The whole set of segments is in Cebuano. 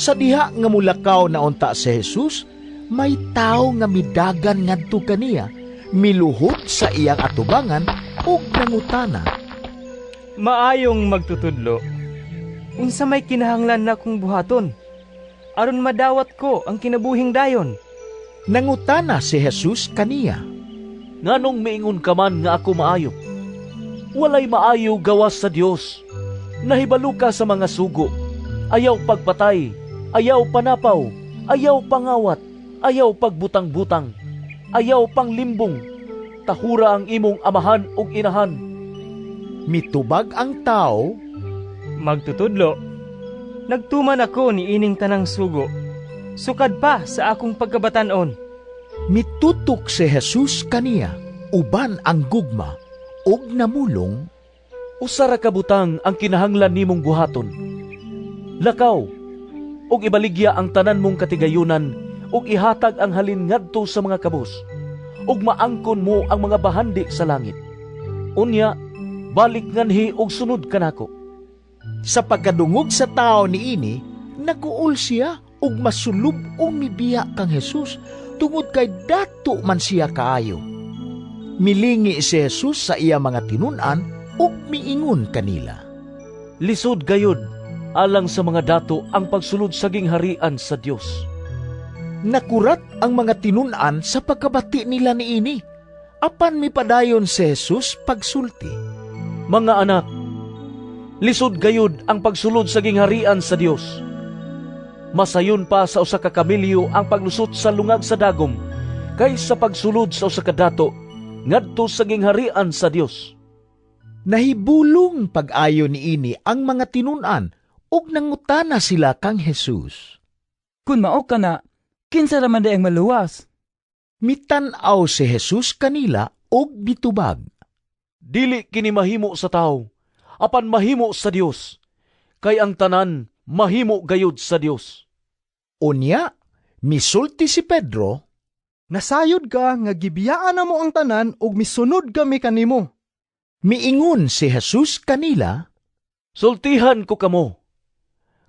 Sa diha nga mulakaw na unta si Jesus, may tawo nga midagan ngadto kaniya, miluhod sa iyang atubangan ug nangutana, "Maayong magtutudlo, unsa may kinahanglan nakong buhaton aron madawat ko ang kinabuhing dayon?" Nangutana si Jesus kaniya, "Nganong miingon ka man nga ako maayo? Walay maayo gawas sa Dios. Nahibalo ka sa mga sugo: ayaw pagpatay, ayaw panapaw, ayaw pangawat, ayaw pagbutang-butang, ayaw panglimbong, tahura ang imong amahan ug inahan." Mitubag ang tao, "Magtutudlo, nagtuman ako niining tanang sugo sukad pa sa akong pagkabatan-on." Mitutok si Jesus kaniya, uban ang gugma, ug namulong, "Usa ra ka butang ang kinahanglan nimong buhaton. Lakaw ug ibaligya ang tanan mong katigayunan ug ihatag ang halin ngadto sa mga kabus, ug maangkon mo ang mga bahandi sa langit. Unya, balik nganhi ug sunod kanako." Sa pagkadungog sa tao niini, naguol siya ug masulub-ong mibiya kang Jesus tungod kay dato man siya kaayo. Milingi si Jesus sa iya mga tinun-an ug miingon kanila, "Lisod gayud alang sa mga dato ang pagsulod sa gingharian sa Dios." Nakurat ang mga tinun-an sa pagkabati nila niini. Apan mipadayon si Jesus pagsulti, "Mga anak, lisod gayud ang pagsulod sa gingharian sa Dios. Masayon pa sa usa ka kamelyo ang paglusot sa lungag sa dagom kaysa pagsulod sa usa ka dato ngadto sa gingharian sa Dios." Nahibulong pag-ayo niini ang mga tinun-an ug nangutana sila kang Jesus, "Kun mao kana, kinsa ra man diay ang maluwas?" Mitan-aw si Jesus kanila ug mitubag, "Dili kini mahimo sa tawo, apan mahimo sa Dios. Kay ang tanan mahimo gayud sa Dios." Unya, misulti si Pedro, "Nasayod ka nga gibiyaan namo ang tanan ug misunod kami kanimo." Miingon si Jesus kanila, "Sultihan ko kamo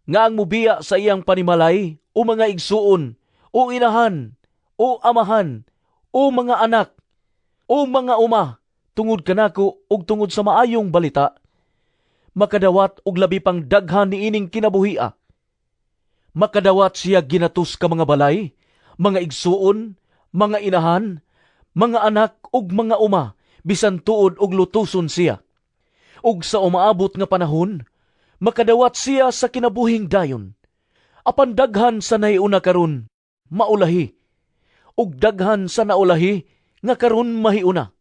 nga ang mubiya sa iyang panimalay o mga igsuon o inahan o amahan o mga anak o mga uma tungod kanako ug tungod sa maayong balita, makadawat og labi pang daghan niining kinabuhia. Makadawat siya ginatos ka mga balay, mga igsuon, mga inahan, mga anak ug mga uma, bisan tuod og lutuson siya. Ug sa umaabot nga panahon, makadawat siya sa kinabuhing dayon. Apan daghan sa nahiuna karon maulahi, ug daghan sa naulahi nga karon mahiuna."